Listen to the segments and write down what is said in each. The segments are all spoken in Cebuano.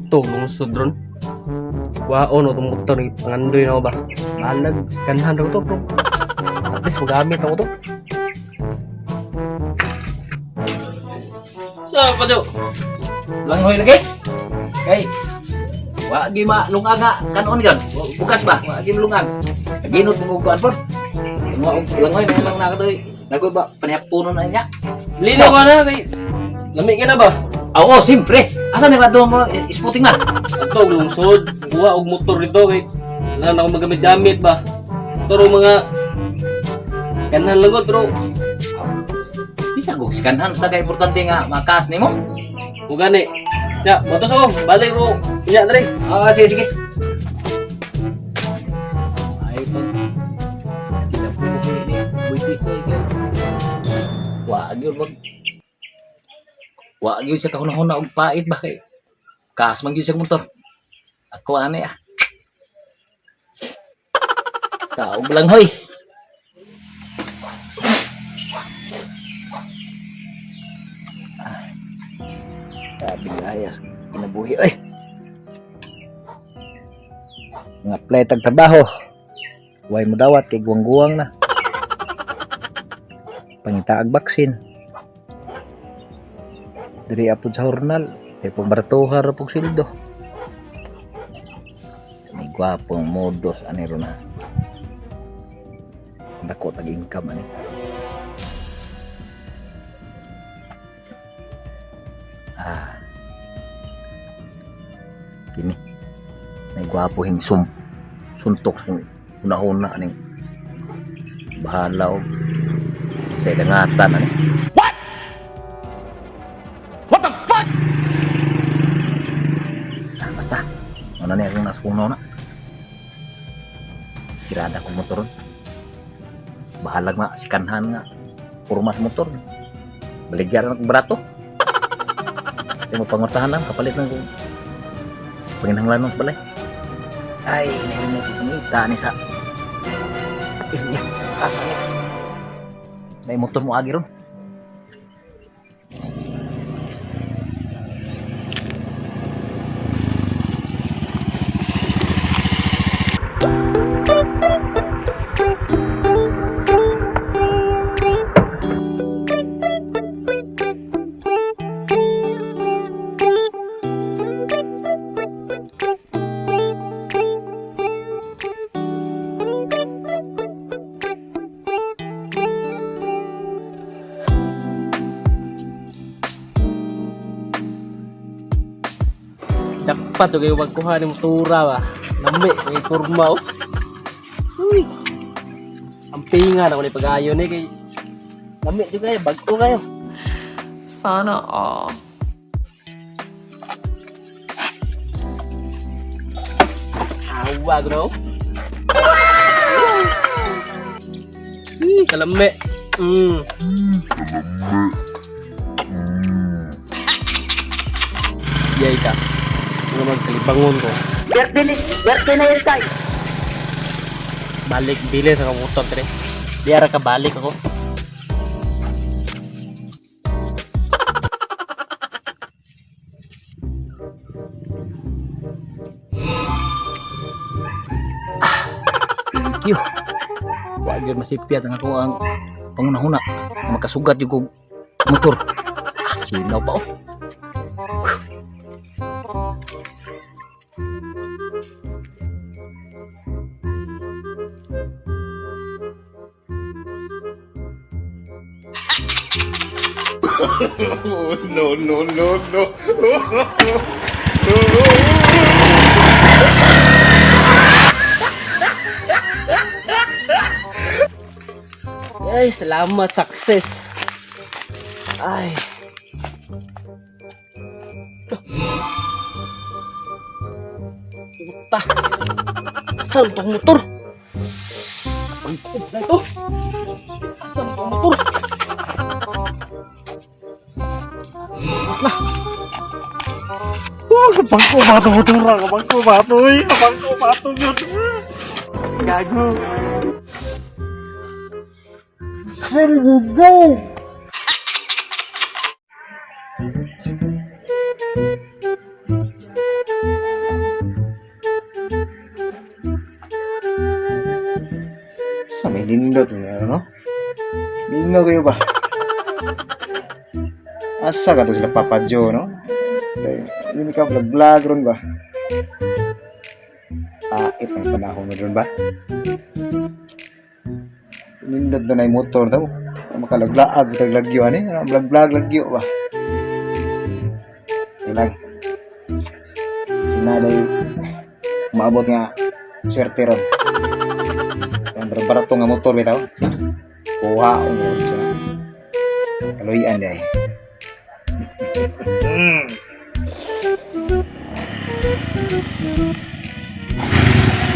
To, lungsod ron. Waon o itong motor, pangandoy na ako ba? Balag, kanhan ako to, bro. At least magamit ako to. Sa pa Jo? Langhoy lagi. Kay wa gi ma lungag nga kanon gyud. Bukas ba? Wa gi malungag. Ginot mo kuan por. Wa og langhoy may lang na katoy. Nagoy ba panihapunon na niya. Linaw ka na, kay lami ka na ba? Ah, Oo, siyempre. Asa ni radto mo isputing man? Ato, lungsod. Kuha og motor dito, kay wala na ako magamit-gamit ba? Pero mga kanhan lang ko, pero Di sa gog sikanhan basta kay importante nga makaas nimo. ugani. Ya, motos ako, balik ro. Nya dre. Ah, sige sige. Ay pag tidak po ko ini buitis ko kay. Wa gyud wag Wa gyud sa kahuna-huna og pait ba kay kaas man gyud sa motor. Ako ani ah. Taog lang hoy. Sabi ayas kinabuhi oy. Nga apply tag trabaho. Way mo dawat kay guwang-guwang na. Pangitaag baksin. Diri apod sa hornal, kay pagbaratuha ra pug sildo. May gwapong modos ani ro na. Dako tag income ani. Ah. Kini. May gwapo hing sum suntok sa una-una aning bahala og sa dangatan ani. What? What the fuck? Ah, basta. Ano na akong nasa puno na. Tirada kong motor. Bahalag nga, sikanhan nga. Kurma sa motor. Baligyan akong barato. Kaya mo pangortahan lang, kapalit lang kung panginahanglan sa balay. Ay, nahimay ko kumita ni sa... Eh, niya, asa niya. May motor mo agi ron. Dapat kayo magkuha ng motora ba. Lami, may kurma oh. Uy. Ang pinga na ko ni pag-ayon ni kay lami jud kayo, bagto kayo. Sana all. Awa ko na oh. Uy, kalami. Yay ka. Ano magkalibangon ko. Berte na yun tay. Balik bili sa motor tre. Di ara ka balik ako. Thank you. Wa gyud masipyat ang ako ang pangunahuna. Makasugat yung kog motor. Ah, sinaw pa oh. No, no, no, no. Ay, salamat success. Ay. Puta. Saan tong motor? Ay, na ito. Saan tong motor? Na. Oh, kapangko ba ito motor? Kapangko ba ito? Kapangko ba ito yun? Gago. Sa may nindot niya, no? Lingaw kayo ba? Asa ka to sila Papa Joe, no? Dahil, hindi ka vlog-vlog ron ba? Pait ang panahon mo ron ba? Nindot na na yung motor daw. Makalaglaag, taglagyo, ano yun? Vlog-vlog, lagyo ba? Ilang. Sinaday, umaabot nga, swerte ron. Ang barato nga motor bitaw. Kuha ang siya. Kaluyan day.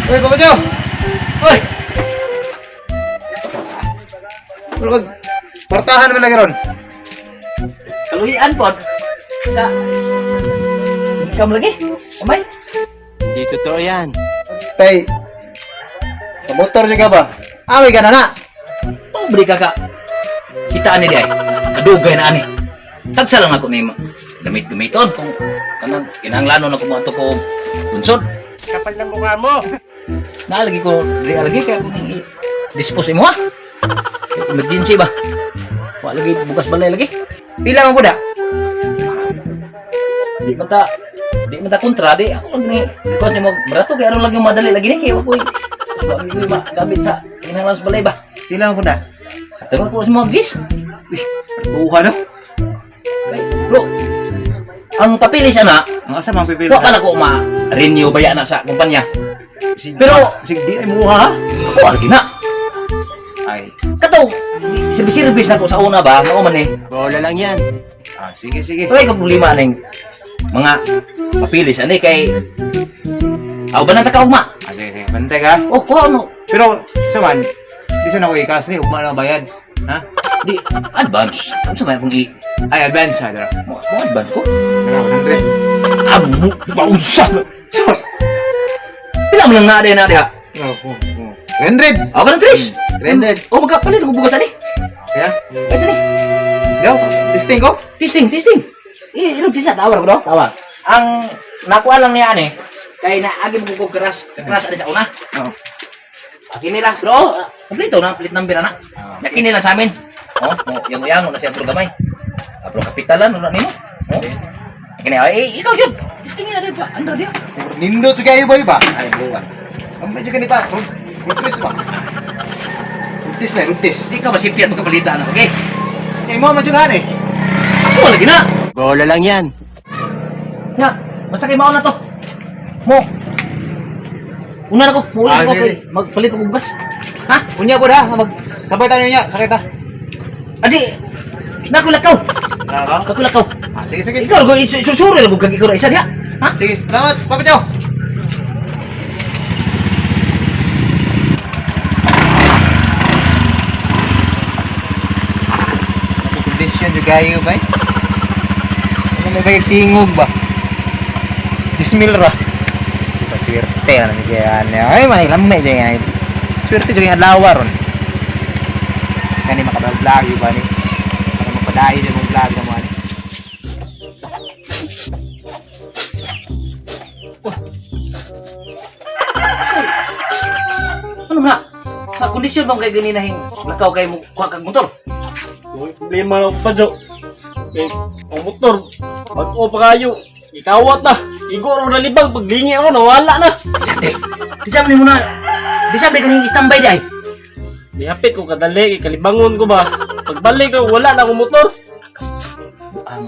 Uy, Papa Joe! Uy! Wala kag partahan naman lagi ron. Kaluhian pod. Ka. Income lagi. Amay. Hindi totoo yan. Tay, sa motor siya ka ba? Away ka na na! Pobre ka ka. Kita ani di ay. Kadugay na ani. Tagsa lang ako nimo. Gamit-gamiton kung kanang kinahanglanon ako moadto ko bunsod. Kapal ng mukha mo! Naalagi ko, diri alagi kaya kung i-dispose imo ha. Emergency ba? Wa lagi bukas balay lagi. Pila man ko da? Di man ta kontra di ako lang ni ko sa mo barato kay aron lagi madali lagi ni kay wa koy wa koy magamit sa kinahanglan sa balay ba. Pila man ko da? Katulad ko sa mga gis. Buha no? Ay, bro. Ang papilis ana, Ang asa man pipila? wa pa na ko ma-renew baya na sa kumpanya. Pero Sige, di ay muha ha? ako lagi na. Ay. Kato, service-service na ko sa una ba, mao man eh. Bola lang yan. Ah, sige, sige. Wala ka problema ning mga papilis ani kay aw ba na ta kaugma? Ah, sige, sige. Bantay ka. O ko ano? Pero, sa man, di sa na ko ikas ni, ugma na bayad. Ha? Di advance. Unsa man akong i Ay, advance ha, dara. mo mo advance ko? Dara, 100. Amo baunsa. So, Pila man lang na na diha? oh, oh. 300! Aw ka ng tres. 300. O magkapalit ko bugas ani. Okay, ha? Kaya ni. Go, testing ko. Testing, testing. Eh, ilong tisa tawar ko do, tawar. Ang nakuha lang niya ani kay naagi mo ko crash, crash ani sa una. Oo. Akin nila, bro. Kompleto na, plate number na. Ah. Yakin nila sa amin. Oh, mo yang yang na siya bro gamay. Ah, bro kapitalan wala nimo. Oh. Kini ay ikaw jud. Testing na din pa. Andar dia. Nindot sa kayo ba iba? Ay, buwa. Ang medyo ganita, runtis ba? Runtis na, runtis. Di ka masipyat magkapalita na, okay? Eh, mo, medyo na eh. Ako lagi na. Bola lang yan. Ya, basta kay mao na to. Mo. Una na ko, muuli Ah, ko sige. kay magpalit ko bugas. Ha? Unya po da, mag sabay tayo niya, sakit ta. Adi. Nakulakaw. Nakulakaw. Ah, sige, sige. Ikaw go isusuri lang kag ikaw ra isa diha. Ha? Sige, salamat, Papa Joe. Kondisyon juga kayo ba? Ano may bagay tingog ba? 10,000 ra. Diba, swerte ano ni kaya niya. Ay, manay lamay dyan yan. Swerte juga yung adlaw ron. Kani makablog yun ba ni? Para mapadayon yung vlog na mo ani. Ano na? Na kondisyon bang kay ganina hing lakaw kay mo kuha kag motor? May problema na ako pa, Jo. Eh, ang motor, pag-o pa kayo. Ikawat na. Igor na libang, paglingi ako, nawala na. Dati. Di sa man mo na. Di sa man kaning standby di ay. Nihapit ko kadali, kalibangon ko ba? Pagbalik ko, wala na akong motor. Ang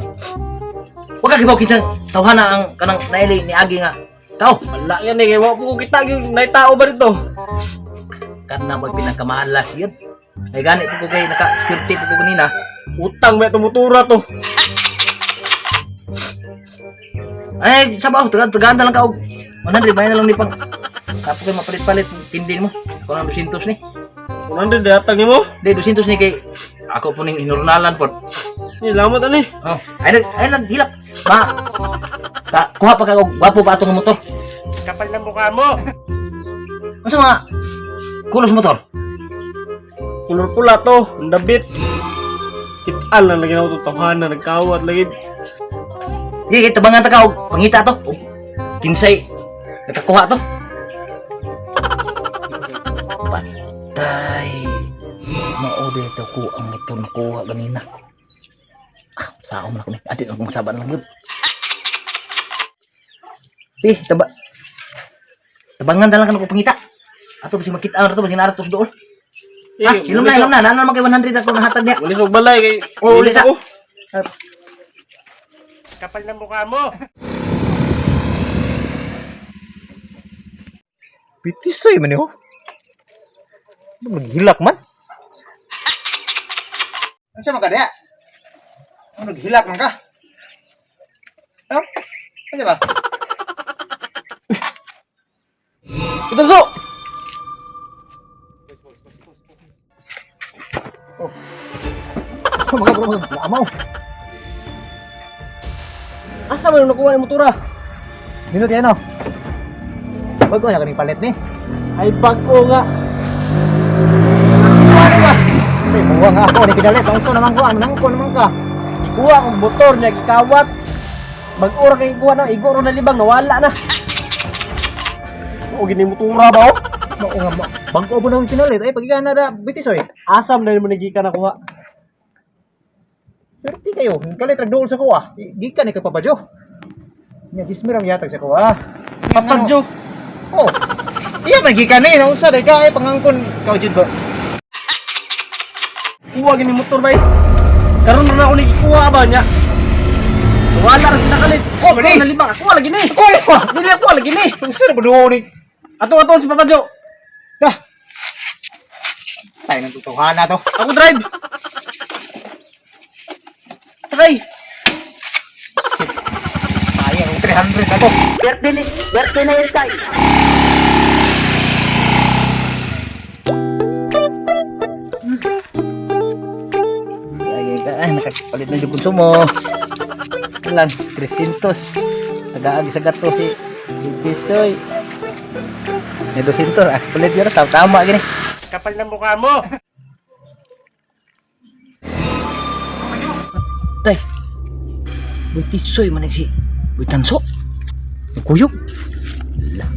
Wa ka gibaw kinsang tawhana ang kanang naili ni Agi nga tao. Wala yan eh, kaya wa po ko kita yung naitao ba dito? Kana mo'y pinakamalas yun. Ay gani po ko kay naka swerte po ko kanina. Utang ba itong motora to? Ay sabaw tagaan tagaan na lang ka og 100 may na lang ni pang kapo kay mapalit-palit tindin mo. Kung ang 200 ni. 100 datang ni mo. Di 200 ni kay ako po ning inurnalan po. Ni lamot ani. Oh, ay naghilak. Ma. Ta, kuha pa ka og gwapo pa atong motor. Kapal ng mukha mo! Unsa mga kulos motor? Kulor pula to, ang dabit. Kitaan lang lagi na ako tawhana, nagkawat lagi. Sige, tabangan ta ka og pangita to. Og kinsay nakakuha to. Patay. Mao dito ko ang motor nakuha ganina. Ah, sao man ako ni. Adi lang kong masaba na lang yun. Eh, taba. Tabangan ta lang ka pangita. Ato basi makita ato basi naarato sa dool. Ah, ilom na, ilom na. Nana naman kay 100 ako nahatag niya. Ulis og balay kay. Oh, ulis ako. Kapal ng mukha mo. Bitisoy man niyo. Naghilak man. Ano siya man ka diya? Ano naghilak man ka? Ha? Ano siya ba? Ito so. Ano mga bro, mga amaw. Asa man nakuha ni motora? Minut yan oh. Bago na kani palit ni. Ay bag-o nga. Ay, buwa nga ako ni pinalit. Ang naman ko, ang nangko naman ka. Ikuha ang motor niya gikawat. Bag-o ra kay ikuha na, igo ra na libang nawala na. O gini motora ba oh? Mao nga bago po nang pinalit. Ay, pagigana da bitisoy. Asam na mo nagika nakuha. Pero di kayo, kalit rag dool sa kuha. Gikan ni kapapadyo. Nya gismi ram yatag sa kuha. Papadyo. Oh. Iya man gikan ni nausa day ka ay pangangkon ikaw jud ba. Kuha gini motor bay. Karon na ako nagikuha ba niya. Wala ra kita kalit. Oh, mali. Na libang ako lagi ni. Oy, wa. Dili ako lagi ni. Unsa na ba duo ni? Ato ato si Papa Jo. Dah. Tayo ng tutuhana to. Ako drive. Sakay. Sayang 300 na to. Birthday ni, birthday na yun, tay. Ay, ay, ay, nakapalit na yung konsumo. Ilan? 300. Nagaagi sa gato si Bisoy. May 200. Ah, palit yun. Tama, tama gini. Kapal ng mukha mo. Tay. Boy Tisoy man si Boy Tanso. Kuyog. La.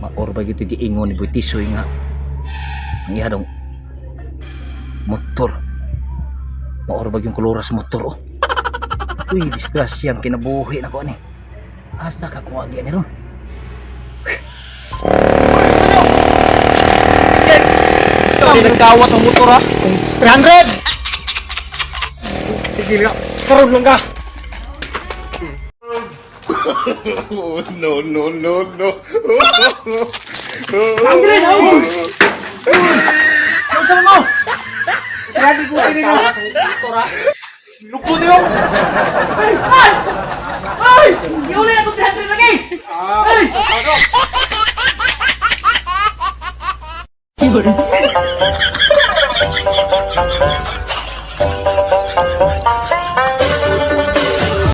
Maor ba gitu giingon ni Boy Tisoy nga. Ang iya dong motor. Maor ba yung kolora sa motor oh. Uy, disgrasya ang kinabuhi na ko ani. Asa ka kung agi ani ron. Hindi nagkawat sa motor ha. 300. Sige ka. Karon lang ka. Oh, no, no, no, no. Andre, no. Ano sa mo? Grabe ko ini no. Lukbo niyo. Iuli na kong 300 lagi. Ay!